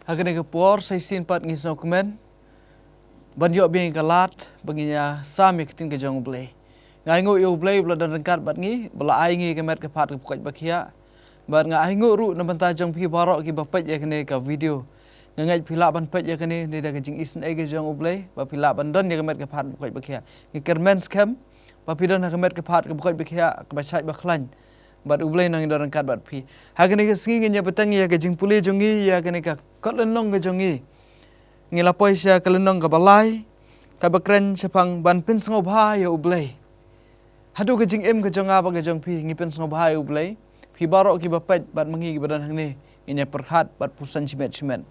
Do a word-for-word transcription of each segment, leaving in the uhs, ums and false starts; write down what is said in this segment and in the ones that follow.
Ha kane ka por sa shisien pat ngi sngewkmen ban ïoh biang ïa ka lad ba ngin ïa sam ïa ka ktien ka jong U Blei. Nga ainguh ïa U Blei ba la don ryngkat bad ngi, ba la ai ngi ka met ka phad kaba koit ba khiah. Bad nga ainguh ruh na bynta jong phi baroh kiba peit ïa kane ka video. Nga ngeit phi lah ban peit ïa kane ne da ka jingisynei ka jong U Blei, ba phi lah ban don ïa ka met ka phad kaba koit ba khiah. Ngi kyrmen skhem ba phi don ha ka met ka phad kaba koit ba khiah, kaba shait ba khlaiñ. Bad U Blei un nang don ryngkat bad phi. Ha kane ka sngi ngin ïa bteng ïa ka jingpule jong ngi ïa kane ka kot lynnong ka jong ngi. Ngi la poi sha ka lynnong kaba lai, kaba kren shaphang ban pynsngewbha ïa U Blei. Haduh ka jingim ka jong nga bad ka jong phi, ngi pynsngewbha ïa U Blei. Phi baroh kiba peit bad ma ngi kiba don hangne, ngin ïa pyrkhat bad puson shimet shimet.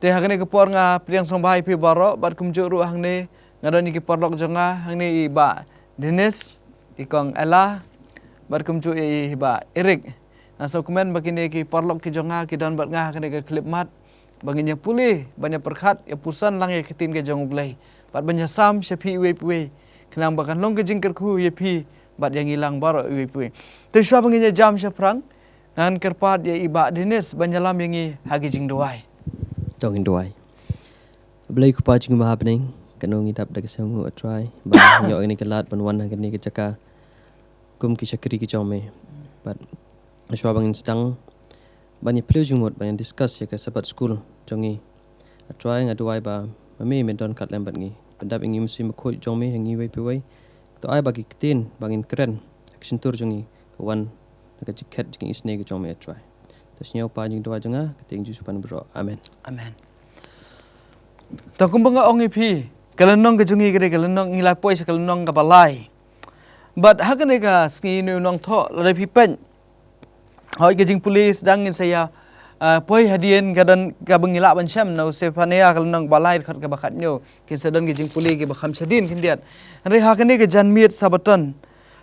Te ha kane ka por nga pdiang sngewbha ïa phi baroh bad kumjuh ruh hangne nga don ïa ki paralok jong nga, hangne i Bah Dennis, i Kong Ella, bad kumjuh i Bah Eric. Nga sngewkmen ba kine ki paralok ki jong nga ki don bad nga ha kane ka khyllipmat ba ngin ïa pule, ban ïa pyrkhat, ïa puson lang ïa ka ktien ka jong U Blei. Bad ban ïa sam sha phi iwei pa iwei, khnang ba kan long ka jingkyrkhu ïa phi bad ïa ngi lang baroh iwei pa iwei. Te shuwa ba ngin ïa jam shaphrang, ngan kyrpad ïa i Bah Dennis ban ïalam ïa ngi ha ka jingduwai. To ngin duwai. Blei Kpa jong ngi ba ha bneng, kano ngi dap da ka sngewnguh, A Trai, ba ngi ïoh kane ka lad ban wan ha kane ka jaka kum ki shakri ki jong me. Bad shuwa ba ngin sdang ban ïa plie jingmut, ban ïa discuss ïa ka Sabbath School jong ngi, A Trai, nga duwai ba ma me men don ryngkat lem bad ngi. Pyndap ïa ngi Mynsiem Bakhuid jong me ha ngi iwei pa iwei. To ai ba ki ktien ba ngin kren ha ka shyntur jong ngi ka wan na ka jingkhet jingïaseng ka jong me, A Trai. To sngewbha jingduwai jong nga ha ka kyrteng Jisu Khrist baroh. Amen. Amen. To kumba nga ong ïa phi, ka lynnong ka jong ngi ka dei ka lynnong, ngi la poi sha ka lynnong kaba lai. Bad ha kane ka sngi, une u nongthoh, lada phi peit, hooid, ka jingpule sdang ngin sa ïa, ah, poi hadien, ka don kaba ngi lah ban shem na u Sephaniah ka lynnong kaba lai, dkhot kaba khathynñiew. Kin sa don ka jingpule kiba kham shadien khyndiat. Hynrei ha kane ka janmiet Sabbaton,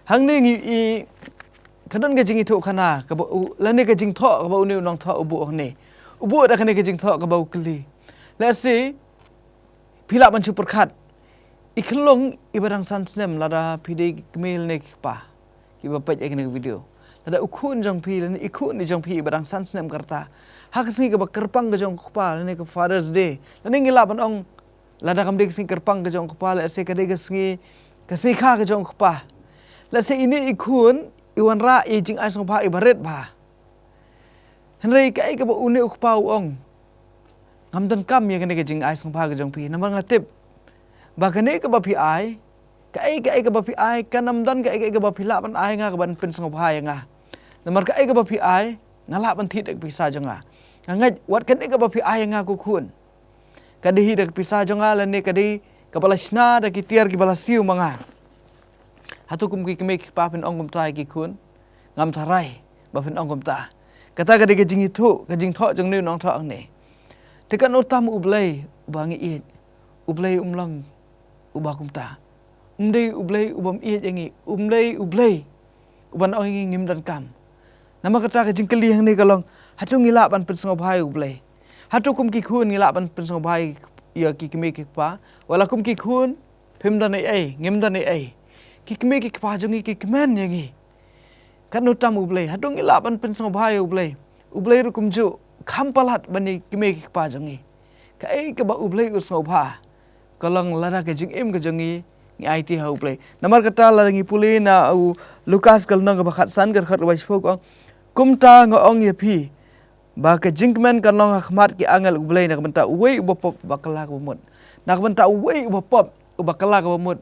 hangne ngi i, ka don ka jingïathuhkhana kaba u, lane ka jingthoh kaba une u nongthoh u buh hangne. U buh da kane ka jingthoh kaba u kylli. Lehse phi lah ban shu pyrkhat, i khyllung iba dang san snem, lada phi dei ki kmie lane ki kpa kiba peit ïa kane ka video, lada u khun jong phi lane i khun i jong phi iba dang san snem ka rta, ha ka sngi kaba kyrpang ka jong u kpa lane ka Father's Day, lane ngi lah ban ong, lada kam dei ka sngi kyrpang ka jong u kpa, lehse ka dei ka sngi, ka sngi kha ka jong u kpa, lehse ine i khun i wanrah ïa i jingai sngewbha iba rit bha. Hynrei kaei kaba une u kpa u ong, ngam donkam ïa kane ka jingai sngewbha ka jong phi, namar nga tip ba kane kaba phi ai, kaei kaei kaba phi ai, kan ym don kaei kaei kaba phi lah ban ai nga kaban pynsngewbha ïa nga. Namar kaei kaba phi ai, nga lah ban thied da ka pisa jong nga. Nga ngeit wat kane kaba phi ai ïa nga ko khun, ka dei hi da ka pisa jong nga lane ka dei kaba la shna da ki tiar kiba la siew ma nga. Hato kum ki kmie ki kpa phin ong kumta ïa ki khun? Ngam tharai ba phin ong kumta. Kata ka dei ka jingïathuh, ka jingthoh jong une u nongthoh hangne. Te katno tam U Blei uba ngi ïeit, U Blei um long uba kumta. Um dei U Blei u bym ïeit ïa ngi, um dei U Blei uban ong ïa ngi ngim donkam. Namar kata ka jingkylli hangne ka long, hato ngi lah ban pynsngewbha ïa U Blei? Hato kum ki khun ngi lah ban pynsngewbha ïa ki kmie ki kpa? Wat la kum ki khun, phim don ei ei, ngim don ei ei, ki kmie ki kpa jong ngi ki kmen ïa ngi. Katno tam U Blei, hato ngi lah ban pynsngewbha ïa U Blei? U Blei ruh kumjuh, kham palat ban ïa ki kmie ki kpa jong ngi. Kaei kaba U Blei u sngewbha, ka long lada ka jingim ka jong ngi ngi aiti ha U Blei. Namar kata lada ngi pule na u Lukas ka lynnong kaba khatsan ka dkhot kaba shiphew ka ong, kumta nga ong ïa phi, ba ka jingkmen kan long ha khmat ki angel U Blei na ka bynta uwei uba pop uba kylla kaba mut. Na ka bynta uwei uba pop uba kylla kaba mut,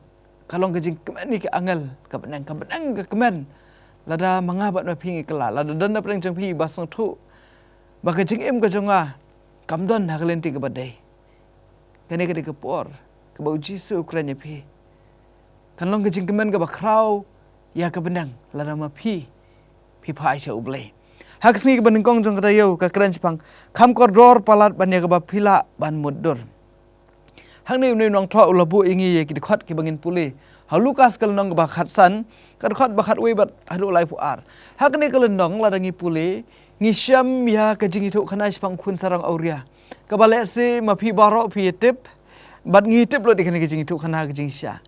ka long ka jingkmen ïa ki angel, ka bneng, ka bneng ka kmen. Lada ma nga bad ma phi ngi kylla, lada don na pdeng jong phi ba sngewthuh ba ka jingim ka jong nga kam don ha ka lynti kaba dei. Kane ka dei ka por kaba U Jisu u kren ïa phi. Kan long ka jingkmen kaba khraw ïa ka bneng lada ma phi phi phai sha U Blei. Ha ka sngi kaba nyngkong jong ka taïew ka kren shaphang, kham kordor palat ban ïa kaba phi lah ban mutdur. Hangne une u nongthoh u la buh ïa ngi ïa ki dkhot kiba ngin pule ha Lukas ka lynnong kaba khatsan, ka dkhot ba khatwei bad haduh laiphew ar. Ha kane ka lynnong lada ngi pule, ngi shem ïa ka jingïathuhkhana shaphang u khun sarong awria, kaba lehse ma phi baroh phi ïatip, bad ngi tip lut ïa kane ka jingïathuhkhana ka jingshisha.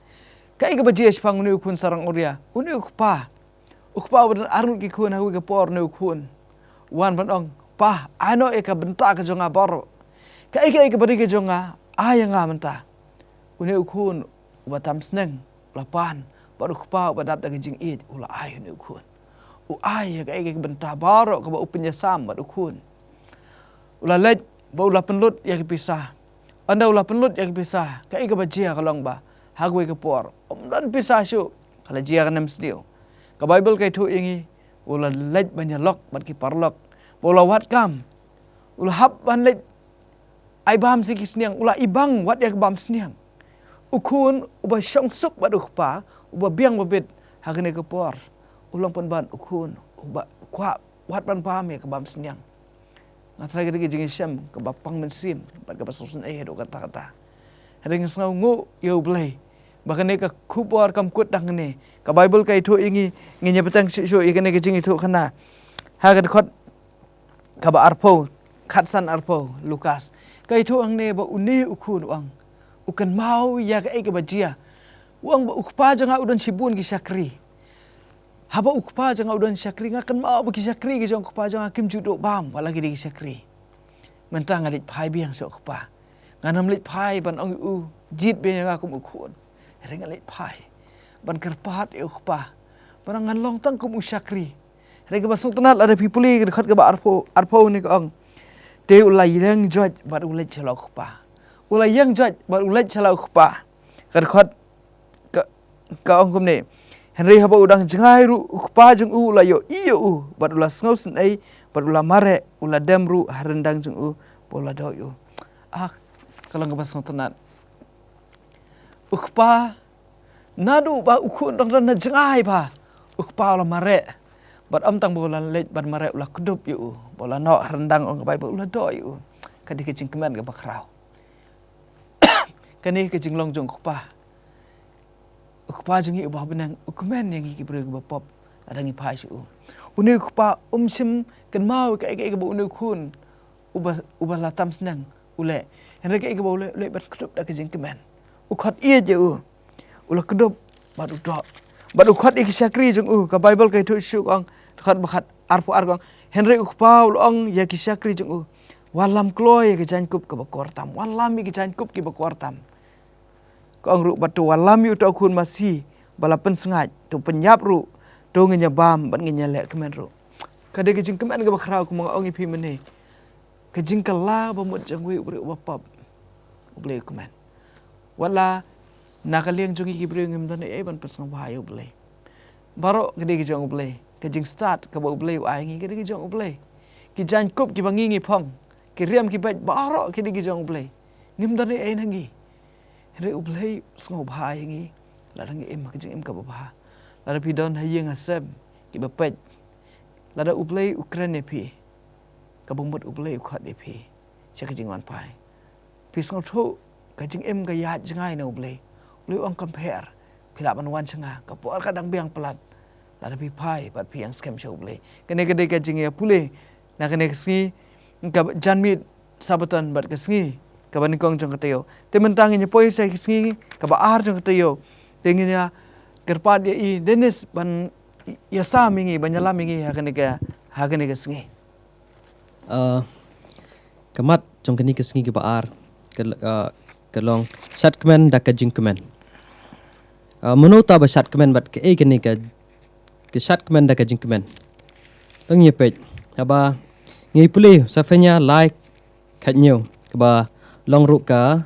Kaei kaba jia shaphang une u khun sarong awria? Une u kpa, u kpa uba don arngut ki khun, ha kawei ka por une u khun u wan ban ong, pa, ai noh ïa ka bynta ka jong nga baroh. Kaei kaei kaba dei ka jong nga, ai ïa nga mynta. Une u khun uba tam sneng u la pan, bad u kpa uba dap da ka jingïeit u la ai une u khun. U ai ïa kaei kaei ka bynta baroh kaba u pynïasam bad u khun. U la leit bad u la pynlut ïa ka pisa. Ynda u la pynlut ïa ka pisa, kaei kaba jia ka long ba ha kawei ka por ym don pisa shuh, ka la jia ka nemsniew. Ka Baibl ka ïathuh ïa ngi, u la leit ban ïalok bad ki paralok, bad u la wad kam. U la hap ban leit ai bam sha ki sniang, u la ibang wat ïa ka bam sniang. U khun uba shong suk bad u kpa, uba biang ba bit ha kane ka por, u long pynban u khun uba kwah wat ban bam ïa ka bam sniang. Nga tharai ka dei ka jingshem kaba pang mynsiem bad kaba sngewsynei haduh katta katta. Hynrei nga sngewnguh ïa U Blei ba kane ka khubor kam kut tang hangne. Ka Baibl ka ïathuh ïa ngi, ngin ïa bteng shuh shuh ïa kane ka jingïathuhkhana ha ka dkhot kaba arphew, khatsan arphew Lukas. Ka ïathuh hangne ba une u khun u ong, u kynmaw ïa kaei kaba jia. U ong ba u kpa jong nga u don shibun ki shakri. Haba u kpa jong nga u don shakri, nga kynmaw ba ki shakri ki jong u kpa jong nga kim ju duh bam wat la ki dei ki shakri. Mynta nga leit phai biang sha u kpa. Ngan ym leit phai ban ong ïa u jied biang ïa nga kum u khun. Hynrei nga leit phai ban kyrpad ïa u kpa, ban ong ngan long tang kum u shakri. Hynrei kaba sngewtynnat, lada phi pule ka dkhot kaba arphew, arphew ne ka ong, te u la ïeng joit bad u leit sha la u kpa. U la ïeng joit bad u leit sha la u kpa. Ka dkhot ka, ka ong kumne. Hynrei haba u dang jngai ruh, u kpa jong u u la ïohi ïa u bad u la sngewsynei bad u la mareh, u la dem ruh ha ryndang jong u bad u la doh ïa u. Ah, ka long kaba sngewtynnat. U kpa, naduh ba u khun dang don na jngai bha, u kpa u la mareh. Bad ym tang ba u la leit ban mareh, u la kdup ïa u bad u la noh ha ryndang, ong ka Baibl, u la doh ïa u. Ka dei ka jingkmen kaba khraw. Kane ka jinglong jong u kpa. U kpa jong ngi uba ha bneng u kmen ïa ngi ki briew kiba pop lada ngi phai sha u. Une u kpa um shym kynmaw kaei kaei kaba une u khun uba, uba la tam sneng u leh. Hynrei kaei kaba u leh, u leh ban kdup da ka jingkmen. U khot ïeit ïa u. U la kdup bad u doh. Bad u khot ïa ki shakri jong u, ka Baibl ka ïathuh shuh ka ong, dkhot ba khat, arphew ar ka ong, hynrei u kpa u la ong ïa ki shakri jong u, wallam kloi ïa ka jaiñkup kaba kor tam. Wallam ïa ki jaiñkup kiba kor tam. Ka ong ruh, bad to wallam ïa uta u khun masi ba la pynsngaid, to pynïap ruh, to ngin ïa bam bad ngin ïa leh kmen ruh. Ka dei ka jingkmen kaba khraw, kumba nga ong ïa phi mynne. Ka jingkylla ba mut jong uwei u briew uba pop, U Blei u kmen. Wat la na ka liang jong ngi ki briew ngim don ei ei ban pynsngewbha ïa U Blei. Baroh ka dei ka jong U Blei. Ka jingstad kaba U Blei u ai ngi ka dei ka jong U Blei. Ki jaiñkup kiba ngi ngi phong, ki riam ki beit, baroh ki dei ki jong U Blei. Ngim don ei ei na ngi. Hynrei U Blei u sngewbha ïa ngi lada ngi im ha ka jingim kaba bha. Lada phi don ha ïing ha sem kiba peit, lada U Blei u kren ïa phi, kaba mut U Blei u khot ïa phi sha ka jingwan phai. Phi sngewthuh, ka jingim ka ïaid jngai na U Blei. U Blei u ong kam pher, phi lah ban wan sha nga ka por ka dang biang palat, lada phi phai bad phi ïeng skhem sha U Blei. Kane ka dei ka jingïapule na kane ka sngi, ka janmiet Sabbaton bad ka sngi kaba nyngkong jong ka taïew. Te mynta ngin ïa poi sha ka sngi kaba ar jong ka taïew. Te ngin ïa kyrpad ïa i Dennis ban ïasam ïa ngi, ban ïalam ïa ngi ha kane ka, ha kane ka sngi. Ah, ka mat jong kane ka sngi kaba ar ka, ah, ka long shad kmen da ka jingkmen. Ah, mano uta ba shad kmen bad kaei kane ka, ka shad kmen da ka jingkmen? To ngin ïa peit. Haba ngi pule Sefania lai khathynñiew kaba long ruh ka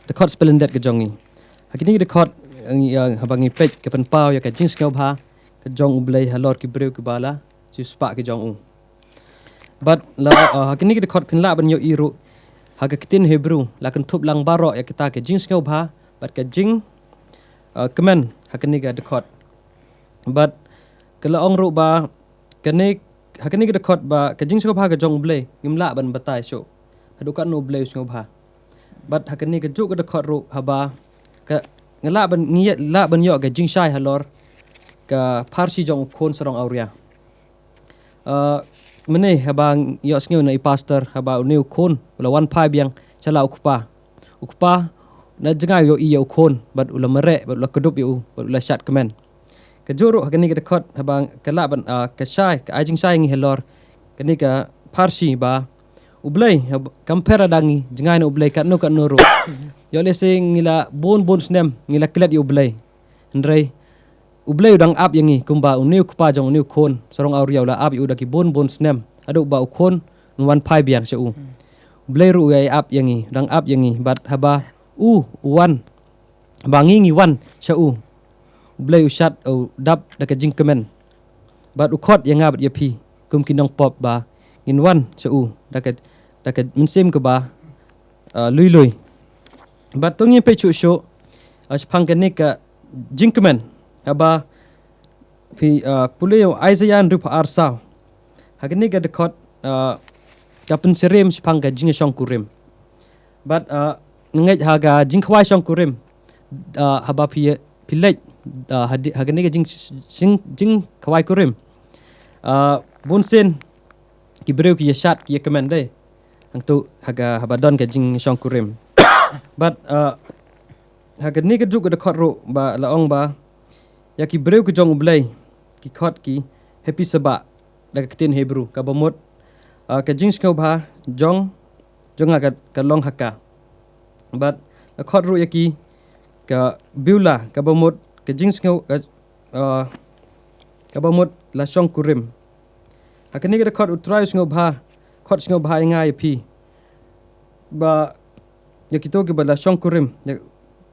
dkhot splendid ka jong ngi. Ha kine ki dkhot, ah, haba ngi peit ka pynpaw ïa ka jingsngewbha ka jong U Blei halor ki briew kiba la siewspah ki jong u. Bad la, ah, ha kine ki dkhot phin lah ban ïohi ruh ha ka ktien Hebru la kynthup lang baroh ïa kita ka jingsngewbha bad ka jing, ah, kmen ha kine ki dkhot. Bad ka la ong ruh ba kane, ha kane ka dkhot ba ka jingsngewbha ka jong U Blei ngim lah ban batai shuh haduh katno U Blei u sngewbha. Bad ha kane kajuh ka dkhot ruh haba ka, nga lah ban, ngi lah ban ïoh ka jingshai halor ka pharshi jong u khun sarong awria. Ah, mynne haba ngi ïohsngew na i pastor haba une u khun u la wan phai biang sha la u kpa. U kpa na jngai u ïohi ïa u khun bad u la mareh bad u la kdup ïa u bad u la shad kmen. Kajuh ruh ha kane ka dkhot haba ka lah ban, ah, ka shai, ka ai jingshai ngi halor kane ka pharshi ba U Blei, hab-, compare da ngi jngai na U Blei katno katno ruh. Ïoh lehse ngi la bun bun snem ngi la klet ïa U Blei. Hynrei U Blei u dang ap ïa ngi kumba une u kpa jong une u khun sarong awria u la ap ïa u da ki bun bun snem. Haduh ba u khun un wan phai biang sha u. U Blei ruh u ïai ap ïa ngi, u dang ap ïa ngi. Bad haba u, u wan, ba ngi ngi wan sha u, U Blei u shad, u dap da ka jingkmen. Bad u khot ïa nga bad ïa phi kum ki nongpop ba ngin wan sha u da ka, da ka mynsiem kaba, ah, lui lui. Bad to ngin peit shuh shuh, ah, shaphang kane ka jingkmen. Haba phi, ah, pule ïa u Isaiah hynriewphew ar saw. Ha kane ka dkhot, ah, ka pynsyriem shaphang ka jingshongkurim. Bad, ah, ngeit ha ka jingkhawai shongkurim, ah, haba phi, phi leit, ah, ha di-, ha kane ka jing, jing, jingkhawai kurim. Ah, bun sien ki briew ki ïa shad, ki ïa kmen de. Hangtu ha ka, haba don ka jingshongkurim. Bad, ah, ha kane ka juk ka dkhot ruh ba la ong ba ïa ki briew ki jong U Blei ki khot ki ha phi saba da ka ktien Hebru kaba mut, ah, ka jingsngewbha jong, jong nga ka, ka long ha ka. Bad la khot ruh ïa ki ka Beulah kaba mut ka jingsngew, ka, ah, kaba mut la shongkurim. Ha kane ka dkhot U Trai u sngewbha, khot sngewbha ïa nga ïa phi. Ba ïa kito kiba la shongkurim, ïa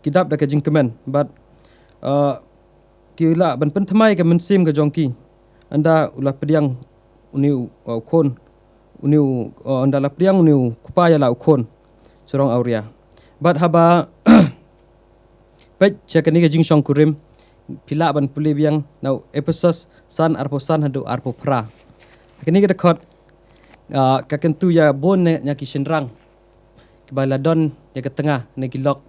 ki dap da ka jingkmen. Bad, ah, ki lah ban pynthymmai ka mynsiem ka jong ki. Ynda u la pdiang une u, uh, khun, une u, uh, ynda la pdiang une u kpa ïa la u khun sarong awria. Bad haba peit sha kane ka jingshongkurim, phi lah ban pule biang na u Ephesos san arphew san haduh arphew phra. Ha kane ka dkhot, uh, ka kyntu ïa bun ne, ïa ki shynrang kiba la don ïa ka tnga ne ki lok.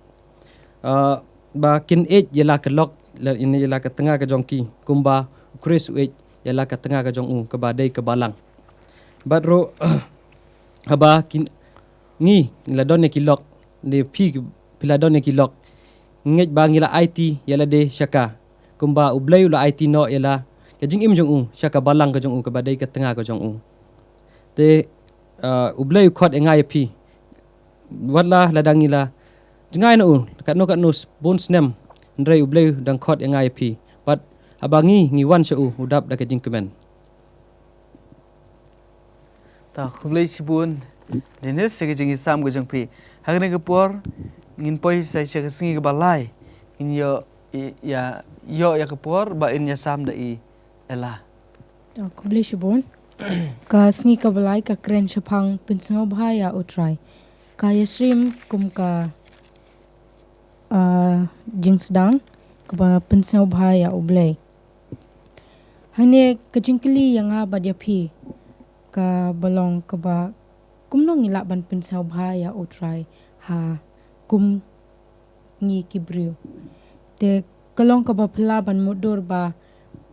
Ah, ba kin ïeit ïa la ka lok, la, ïa la ka tnga ka jong ki, kumba U Khrist u ïeit ïa la ka tnga ka jong u, kaba dei ka balang. Bad ruh, haba kin, ngi la don ïa ki lok, ne phi, phi la don ïa ki lok. Ngeit ba ngi la aiti ïa lade sha ka. Kumba U Blei u la aiti noh ïa la ka jingim jong u sha ka balang ka jong u, kaba dei ka tnga ka jong u. Te, ah, U Blei u khot ïa nga ïa phi. Wat la lada ngi la jngai na u katno katno s-, bun snem, hynrei U Blei u dang khot ïa nga ïa phi. Bad haba ngi, ngi wan sha u, u dap da ka jingkmen. Ta, khublei shibun Dennis, sha ka jingïasam ka jong phi. Ha kane ka por ngin poi sa sha ka sngi kaba lai. Ngin ïoh, ïa, ïoh ïa ka por ba in ïasam da i Ella. Ta, khublei shibun. Ka sngi kaba lai ka kren shaphang pynsngewbha ïa U Trai. Ka ïasyriem kum ka, ah, jingsdang kaba pynsngewbha ïa U Blei. Hangne ka jingkylli ïa nga bad ïa phi kaba long kaba kumno ngi lah ban pynsngewbha ïa U Trai ha kum ngi ki briew. Te ka long kaba phylla ban mutdur ba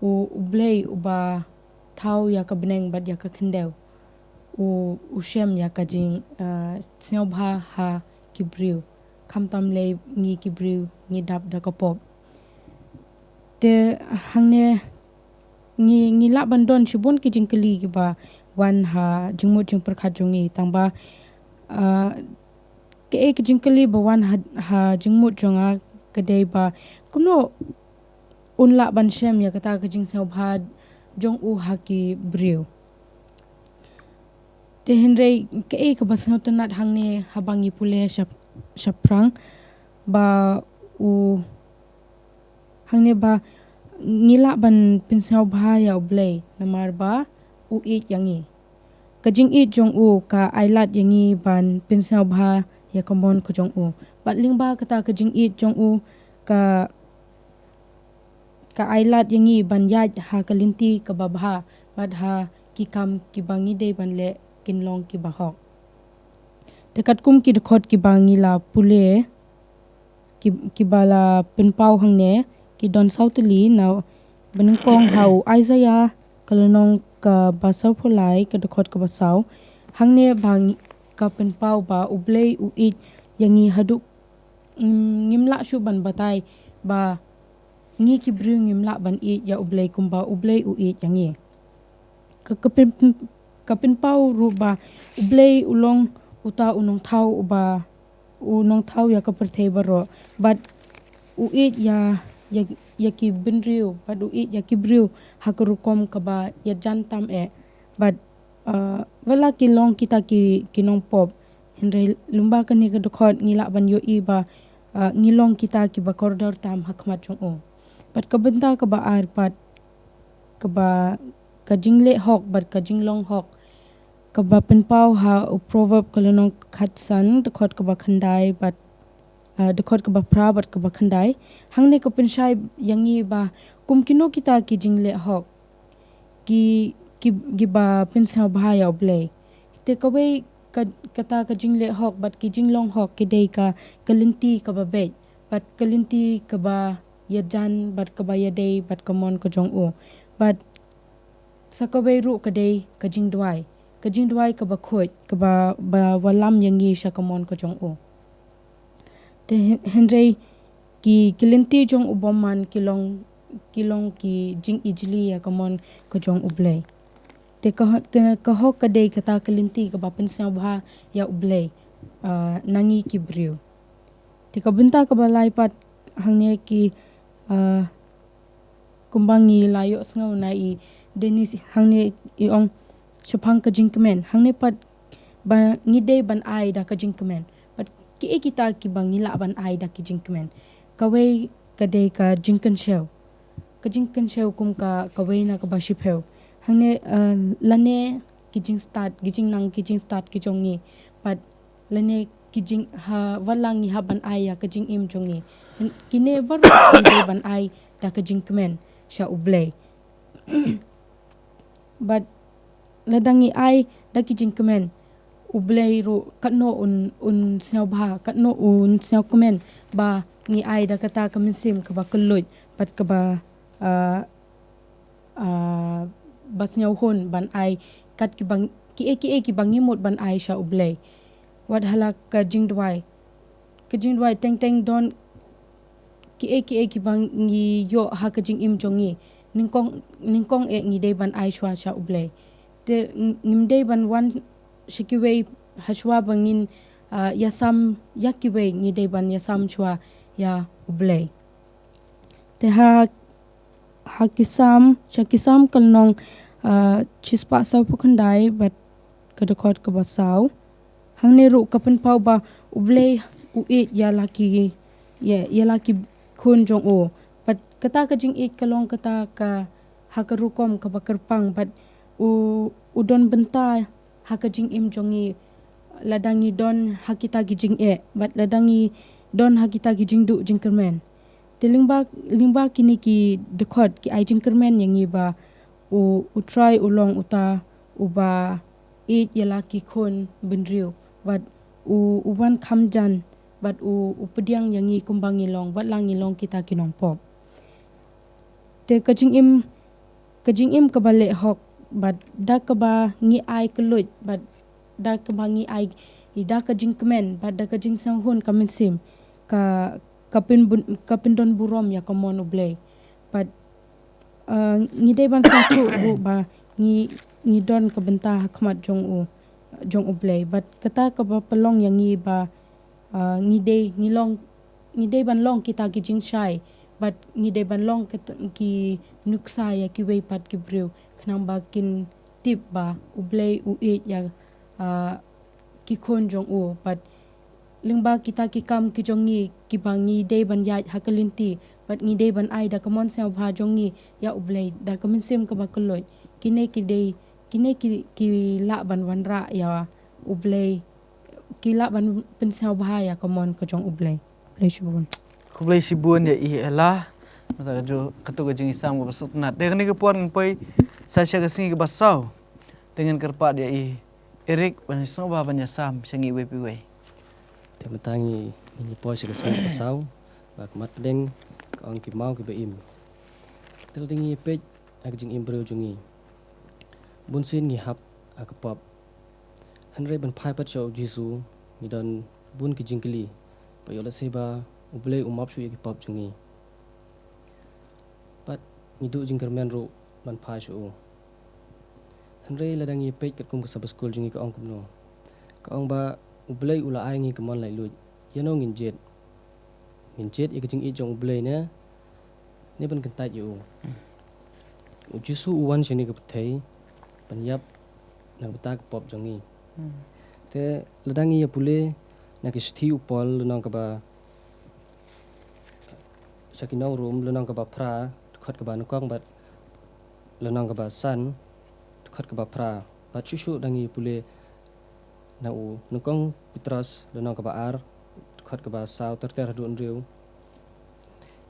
U, U Blei uba thaw ïa ka bneng bad ïa ka khyndew u, u shem ïa ka jing, ah, sngewbha ha ki briew. Khamtam lei ngi ki briew ngi dap da ka pop. Te hangne ngi, ngi lah ban don shibun ki jingkylli kiba wan ha jingmut jingpyrkhat jong ngi, tangba, ah, kaei ka jingkylli ba wan ha, ha jingmut jong nga ka dei ba kumno un lah ban shem ïa kata ka jingsngewbha jong u ha ki briew. Te hynrei kaei kaba sngewtynnat hangne haba ngi pule shap-, shaphrang ba u, hangne ba ngi lah ban pynsngewbha ïa U Blei namar ba u ïeit ïa ngi. Ka jingïeit jong u ka ailad ïa ngi ban pynsngewbha ïa ka mon ka jong u. Bad lyngba kata ka jingïeit jong u ka, ka ailad ïa ngi ban ïaid ha ka lynti kaba bha bad ha ki kam kiba ngi dei ban leh kin long kiba hok. Te katkum ki dkhot kiba ngi la pule, ki, kiba la pynpaw hangne, ki don saw tylli, na banyngkong ha u Isaiah ka lynnong kaba sawphew lai, ka dkhot kaba saw. Hangne ba ngi, ka pynpaw ba U Blei u ïeit ïa ngi haduh, mm, ngim lah shuh ban batai ba ngi ki briew ngim lah ban ïeit ïa U Blei kumba U Blei u ïeit ïa ngi. Ka, ka pyn-, pyn-, ka pynpaw ruh ba U Blei u long uta u nongthaw uba u nongthaw ïa ka pyrthei baroh. Bad u ïeit ïa, ïa, ïa ki bynriew, bad u ïeit ïa ki briew ha ka rukom kaba ïajan tam eh. Bad, uh, wat la ki long kita ki, ki nongpop. Hynrei lyngba kane ka dkhot ngi lah ban ïohi ba, uh, ngi long kita kiba kordor tam ha khmat jong u. Bad ka bynta kaba ar pat kaba ka jingleh hok bad ka jinglong hok kaba pynpaw ha u Proverb ka lynnong khatsan, dkhot kaba khyndai bad, ah, dkhot kaba phra bad kaba khyndai. Hangne ka pynshai ïa ngi ba kum kino kita ki jingleh hok ki, ki, kiba pynsngewbha ïa U Blei. Te kawei ka, kata ka jingleh hok bad ki jinglong hok ki dei ka, ka lynti kaba beit bad ka lynti kaba ïajan bad kaba ïadei bad ka mon ka jong u. Bad sa kawei ruh ka dei ka jingduwai, ka jingduwai kaba khuid, kaba, ba wallam ïa ngi sha ka mon ka jong u. Te hyn-, hynrei ki, ki lynti jong u bymman ki long, ki long ki jingijli ïa ka mon ka jong U Blei. Te ka, ka, ka hok ka dei kata ka lynti kaba pynsngewbha ïa U Blei, ah, na ngi ki briew. Te ka bynta kaba lai pat hangne ki, ah, kumba ngi la ïohsngew na i Denise hangne i ong shaphang ka jingkmen. Hangne pat ba ngi dei ban ai da ka jingkmen. Bad kiei kita kiba ngi lah ban ai da ka jingkmen. Kawei ka dei ka jingkynshew. Ka jingkynshew kum ka, kawei na kaba shiphew. Hangne, eh, lane ki jingstad, ki jingnang, ki jingstad ki jong ngi. Bad lane ki jing, ha, wat la ngi hap ban ai ïa ka jingim jong ngi. Kine baroh ngi dei ban ai da ka jingkmen sha U Blei. Bad lada ngi ai da ki jingkmen, U Blei ruh katno un, un sngewbha, katno un sngewkmen ba ngi ai da kata ka mynsiem kaba kylluid bad kaba, ah, ah, ba sngewhun ban ai kat kiba, kiei kiei kiba ngi mut ban ai sha U Blei. Wat ha la ka jingduwai. Ka jingduwai teng teng don kiei kiei kiba ngi ïoh ha ka jingim jong ngi. Nyngkong, nyngkong eh ngi dei ban ai shuwa sha U Blei. Te ng-, ngim dei ban wan sha kiwei ha shuwa ba ngin, ah, ïasam ïa kiwei, ngi dei ban ïasam shuwa ïa U Blei. Te ha ha ki Salm, sha ki Salm ka lynnong, ah, shispah sawphew khyndai bad ka dkhot kaba saw. Hangne ruh ka pynpaw ba U Blei u ïeit ïa la ki, ïa, ïa la ki khun jong u. Bad kata ka jingïeit ka long kata ka ha ka rukom kaba kyrpang bad u, u don bynta ha ka jingim jong ngi lada ngi don ha kita ki jingeh bad lada ngi don ha kita ki jingduh jingkyrmen. Te lyngba, lyngba kine ki dkhot ki ai jingkyrmen ïa ngi ba u, U Trai u long uta uba ïeit ïa la ki khun bynriew bad u, u wan kham jan bad u, u pdiang ïa ngi kumba ngi long, wat la ngi long kita ki nongpop. Te ka jingim, ka jingim kaba leh hok bad da kaba ngi ai kylluid bad da kaba ngi ai da ka jingkmen bad da ka jingsngew hun ka mynsiem ka, ka pynbun, ka pyndon burom ïa ka mon U Blei. Bad, uh, ngi dei ban sngewthuh ruh ba ngi, ngi don ka bynta ha khmat jong u, jong U Blei. Bad kata kaba pynlong ïa ngi ba, uh, ngi dei, ngi long, ngi dei ban long kita ki jingshai bad ngi dei ban long ki, ki nuksa ïa kiwei pat ki briew khnang ba kin tip ba U Blei u ïeit ïa, uh, ki khun jong u bad lyngba kita ki kam ki jong ngi kiba ngi dei ban ïaid ha ka lynti bad ngi dei ban ai da ka mon sngewbha jong ngi ïa U Blei da ka mynsiem kaba kylluid. Kine ki dei, kine ki, ki lah ban wanrah ïa U Blei, ki lah ban pynsngewbha ïa ka mon ka jong U Blei. Khublei shibun. Khublei shibun ïa i Ella. Nangta ka ju, kato ka jingisam kaba sngewtynnat. Te kane ka por ngin poi sa sha ka sngi kaba saw. Te ngin kyrpad ïa i Eric ban sngewbha ban ïasam sha ngi iwei pa iwei. Te mynta ngi, ngi poi sha ka sngi kaba saw, ba ka mat pdeng ka ong ki maw kiba im. Te lada ngi peit ha ka jingim briew jong ngi, bunsien ngi hap ha ka pop. Hynrei ban phai pat sha U Jisu ngi don bun ki jingkylli, ba ïoh lehse ba U Blei u map shuh ïa ki pop jong ngi. Bad ngi duh jingkyrmen ruh ban phai sha u. Hynrei lada ngi peit katkum ka Sabbath School jong ngi ka ong kumno? Ka ong ba U Blei u la ai ngi ka mon laitluid. Ïano ngin jied? Ngin jied ïa ka jingïeit jong U Blei ne, ne ban kyntait ïa u? U Jisu u wan shane ka pyrthei ban ïap na ka bynta ka pop jong ngi. Te lada ngi ïa pule na ki shithi u Paul lynnong kaba, sha ki nong Rom lynnong kaba phra, dkhot kaba nyngkong bad lynnong kaba san, dkhot kaba phra. Bad shuh shuh da ngi pule na u nyngkong Petros lynnong kaba ar, dkhot kaba saw ter ter haduh hynriew,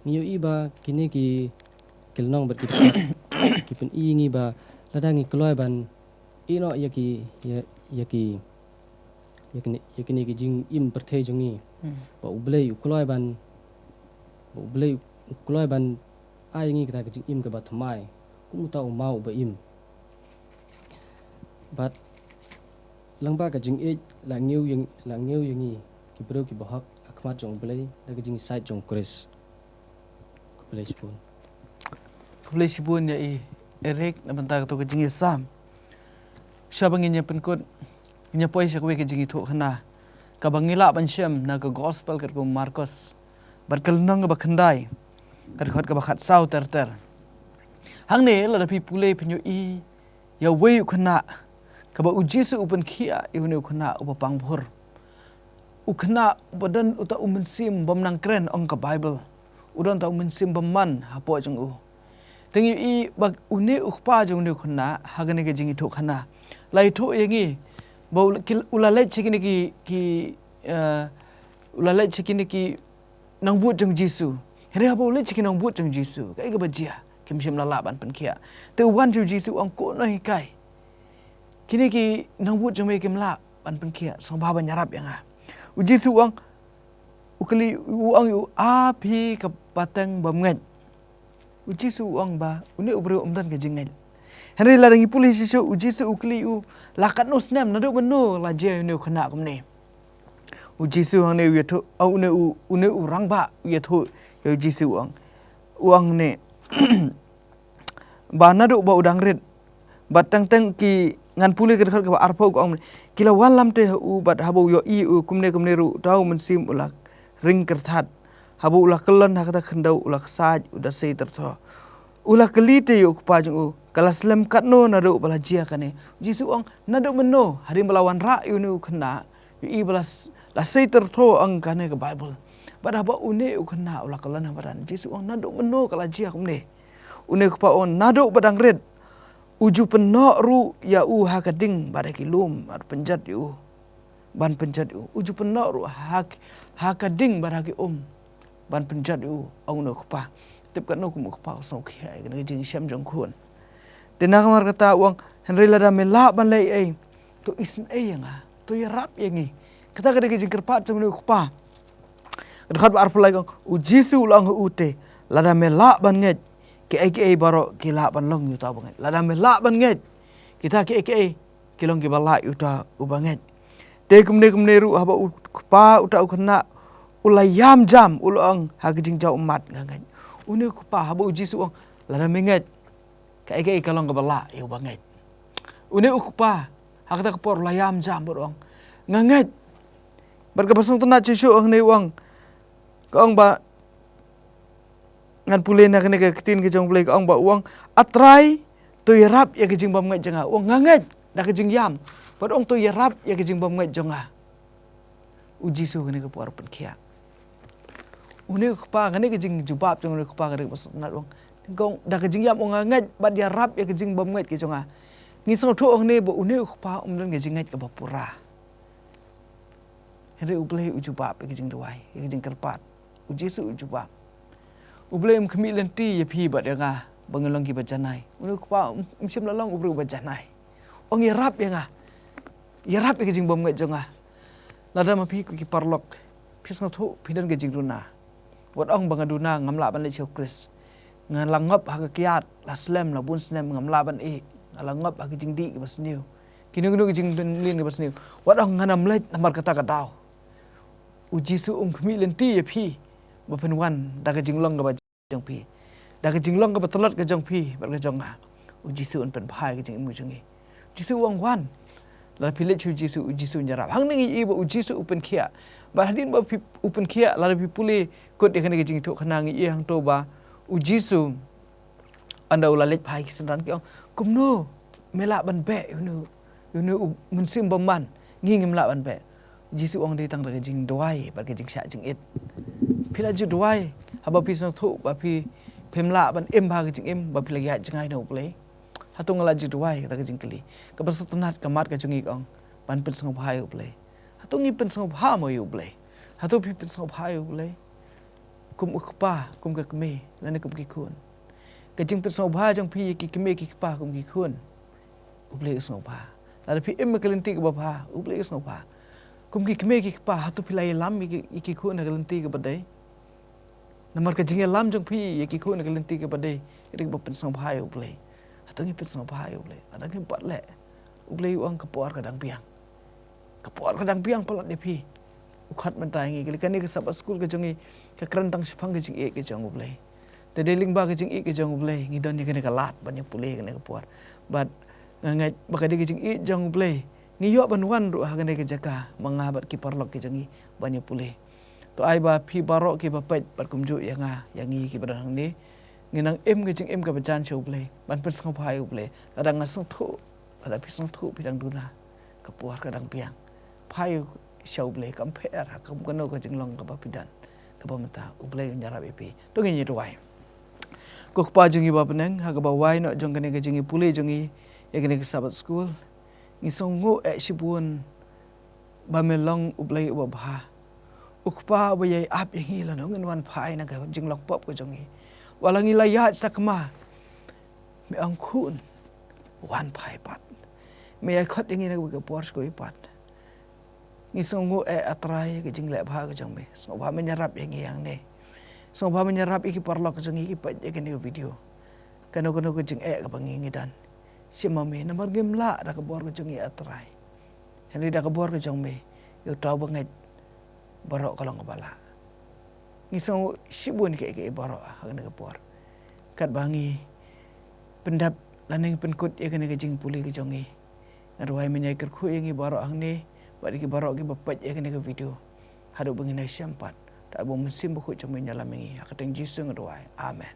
ngi ïohi ba kine ki, ki lynnong bad ki dkhot ki pyni ïa ngi ba lada ngi kloi ban ïehnoh ïa ki, ïa, ïa ki, ïa kine, ïa kine ki jingim pyrthei jong ngi, ba U Blei u kloi ban, ba U Blei u kloi ban ai ngi kata ka jingim kaba thymmai kum uta u maw uba im. Bad lyngba ka jingïeit la ngiew ïa, la ngiew ïa ngi ki briew kiba hok ha khmat jong U Blei da ka jingïasaid jong U Khrist. Khublei shibun. Khublei shibun ïa i Eric na bynta kato ka jingïasam. Shuwa ba ngin ïa pynkut, ngin ïa poi sha kawei ka jingïathuhkhana kaba ngi lah ban shem na ka Gospel katkum u Markos bad ka lynnong kaba khyndai, ka dkhot kaba khatsaw ter ter. Hangne lada phi pule phin ïohi ïa uwei u khynnah kaba U Jisu u pynkhiah ïa une u khynnah uba pang bhur. U khynnah uba don uta u mynsiem bym nang kren, ong ka Baibl. U don uta u mynsiem bymman hapoh jong u. Te ngi ïohi ba une u kpa jong une u khynnah ha kane ka jingïathuhkhana la ïathuh ïa ngi ba u la, ki, u la leit sha kine ki, ki, eh, u la leit sha kine ki nongbud jong U Jisu. Hynrei haba u leit sha ki nongbud jong U Jisu, kaei kaba jia? Kim shym la lah ban pynkhiah. Te u wan sha U Jisu u ong, ko Nonghikai, kine ki nongbud jong me kim lah ban pynkhiah, sngewbha ban ïarap ïa nga. U Jisu u ong, u kylli, u ong ïa u, a phi ka pateng bym ngeit? U Jisu u ong ba une u briew um don ka jingngeit. Hynrei lada ngi pule shisha, U Jisu u kylli u, la katno snem, naduh mynno la jia ïa une u khynnah kumne? U Jisu hangne u ïathuh, ah, une u, une u rangbah u ïathuh ïa U Jisu u ong, u ong ne, ba naduh ba u dang rit. Bad teng teng ki, ngan pule ka dkhot kaba arphew, ka ong, ki la wallam te ha u, bad haba u ïohi ïa u kumne kumne ruh, uta u mynsiem u la ring kyrthat. Haba u la kyllon ha kata ka khyndew u la ksaid, u da sei tyrthoh. U la kylli te ïa u kpa jong u, ka la slem katno naduh ba la jia kane? U Jisu u ong, naduh mynno, hadien ba la wanrah ïa une u khynnah, ïohi ba la s-, la sei tyrthoh, ong kane ka Baibl. Bad haba une u khynnah u la kyllon ha madan, U Jisu u ong, naduh mynno ka la jia kumne? Une u kpa u ong, naduh ba dang rit. U ju pynnoh ruh ïa u ha ka ding bad ha ki lum, bad pynjot ïa u, ban pynjot ïa u. U ju pynnoh ruh ha, ha ka ding bad ha ki um, ban pynjot ïa u, ong une u kpa. Tip katno kum u kpa u sngewkhia ïa kane ka jingshem jong u khun. Te namar kata u ong, hynrei lada me lah ban leh ei ei, to isynei ïa nga, to ïarap ïa ngi. Kata ka dei ka jingkyrpad jong une u kpa. Ka dkhot ba arphew lai ka ong, U Jisu u la ong ha u te, lada me lah ban ngeit, kiei kiei baroh ki lah ban long ïa uta uba ngeit. Lada me lah ban ngeit, kita kiei kiei ki long kiba lah ïa uta uba ngeit. Te kumne kumne ruh haba u kpa uta u khynnah u la ïam jam, u la ong ha ka jingjaw ummat, nga ngeit. Une u kpa haba U Jisu u ong, lada me ngeit, kaei kaei ka long kaba lah ïa uba ngeit. Une u kpa ha kata ka por u la ïam jam bad u ong, nga ngeit. Bad kaba sngewtynnat shuh shuh hangne u ong, ka ong ba, ngan pule na kane ka ktien ka jong U Blei, ka ong ba u ong, A Trai, to ïarap ïa ka jingbymngeit jong nga. U ong, nga ngeit, da ka jingïam. Bad u ong, to ïarap ïa ka jingbymngeit jong nga. U Jisu kane ka por u pynkhiah. Une u kpa, kane ka jingjubab jong une u kpa ka dei kaba sngewtynnat, u ong, da ka jingïam u ong, nga ngeit, bad ïarap ïa ka jingbymngeit ka jong nga. Ngi sngewthuh hangne ba une u kpa um don ka jingngeit kaba pura. Hynrei U Blei u jubab ïa ka jingduwai, ïa ka jingkyrpad. U Jisu u jubab, U Blei um khmih lynti ïa phi bad ïa nga ba ngin long kiba janai. Une u kpa um, um shym la long u briew uba janai. U ong, ïarap ïa nga. Ïarap ïa ka jingbymngeit jong nga. Lada ma phi ko ki paralok, phi sngewthuh phi don ka jingduna. Wat ong ba nga duna, ngam lah ban leit sha U Khrist. Nga la ngop ha ka kyiad la slem, la bun snem, ngam lah ban ïeh. Nga la ngop ha ka jingdih kaba sniew, kino kino ka jingdih kaba sniew. Wat ong ngan ym leit namar kata ka daw. U Jisu um khmih lynti ïa phi ba phin wan da ka jinglong kaba jong phi, da ka jinglong kaba tlot ka jong phi bad ka jong nga. U Jisu un pynbha ïa ka jingim ka jong ngi. Jisu u ong wan. Lada phi leit sha u Jisu, u Jisu un ïarap. Hangne ngi ïohi ba u Jisu u pynkhiah. Bad hadien ba phi u pynkhiah, lada phi pule kut ïa kane ka jingïathuhkhana ngi ïohi hangto ba u Jisu ynda u la leit phai ki synran ki ong, kumno me lah ban beh ïa une, ïa une u mynsiem bymman, ngi ngim lah ban beh. U Jisu u ong dei tang da ka jingduwai bad ka jingshah jingit. Phi la ju duwai haba phi sngewthuh ba phi, phim lah ban im bha ka jingim, ba phi la ïaid jngai na U Blei? Hato nga la ju duwai, kata ka jingkylli. Kaba sngewtynnat ka mat ka jong ngi ka ong ban pynsngewbha ïa U Blei. Hato ngi pynsngewbha mo ïa U Blei? Hato phi pynsngewbha ïa U Blei? Kum u kpa, kum ka kmie, lane kum ki khun. Ka jingpynsngewbha jong phi ïa ki kmie ki kpa kum ki khun, U Blei u sngewbha. Lada phi im ha ka lynti kaba bha, U Blei u sngewbha. Kum ki kmie ki kpa, hato phi la ïalam ïa ki, ïa ki khun ha ka lynti kaba dei? Namar ka jingïalam jong phi ïa ki khun ha ka lynti kaba dei, ka dei kaba pynsngewbha ïa U Blei. Hato ngi pynsngewbha ïa U Blei? Lada ngim pat leh, U Blei u ong ka por ka dang biang. Ka por ka dang biang palat ïa phi. U khot mynta ïa ngi, kane ka Sabbath School ka jong ngi ka kren tang shaphang ka jingïeit ka jong U Blei. Te dei lyngba ka jingïeit ka jong U Blei ngi don ïa kane ka lad ban ïa pule kane ka por. Bad nga ngeit ba ka dei ka jingïeit jong U Blei ngi ïoh ban wan ruh ha kane ka jaka ma nga bad ki paralok ki jong ngi ban ïa pule. To ai ba phi baroh kiba peit bad kumjuh ïa nga, ïa ngi kiba don hangne, ngin nang im ka jingim kaba jan sha U Blei ban pynsngewbha ïa U Blei. Lada nga sngewthuh, lada phi sngewthuh phi dang duna, ka por ka dang biang. Phai sha U Blei, kam pher ha kum kano ka jinglong kaba phi don, kaba mynta U Blei un ïarap ïa phi. To ngin ïa duwai. Ko Kpa jong ngi ba ha bneng, ha kaba wai noh jong kane ka jingïapule jong ngi ïa kane ka Sabbath School, ngi sngewnguh eh shibun ba me long U Blei uba bha. U Kpa uba ïai ap ïa ngi lano ngin wan phai na ka jinglong pop ka jong ngi. Wat la ngi la ïaid sakma, me ong khun, wan phai pat. Me ïai khot ïa ngi na kawei ka por sha kawei pat. Ngi sngewnguh eh A Trai ka jingleh bha ka jong me. Sngewbha men ïarap ïa ngi hangne. Sngewbha men ïarap ïa ki paralok ka jong ngi ki peit ïa kane ka video. Kano kano ka jingeh kaba ngi ngi don, shim ma me, namar ngim lah da ka bor ka jong ngi A Trai. Hynrei da ka bor ka jong me, ïa uta uba ngeit baroh ka long kaba lah. Ngi sngew shibun kiei kiei baroh ha kane ka por. Katba ngi pyndep lane pynkut ïa kane ka jingpule ka jong ngi, nga duwai men ïai kyrkhu ïa ngi baroh hangne bad ïa ki baroh kiba peit ïa kane ka video. Haduh ba ngin ïashem pat, to ai ba U Mynsiem Bakhuid jong me un ïalam ïa ngi. Ha ka kyrteng Jisu nga duwai. Amen.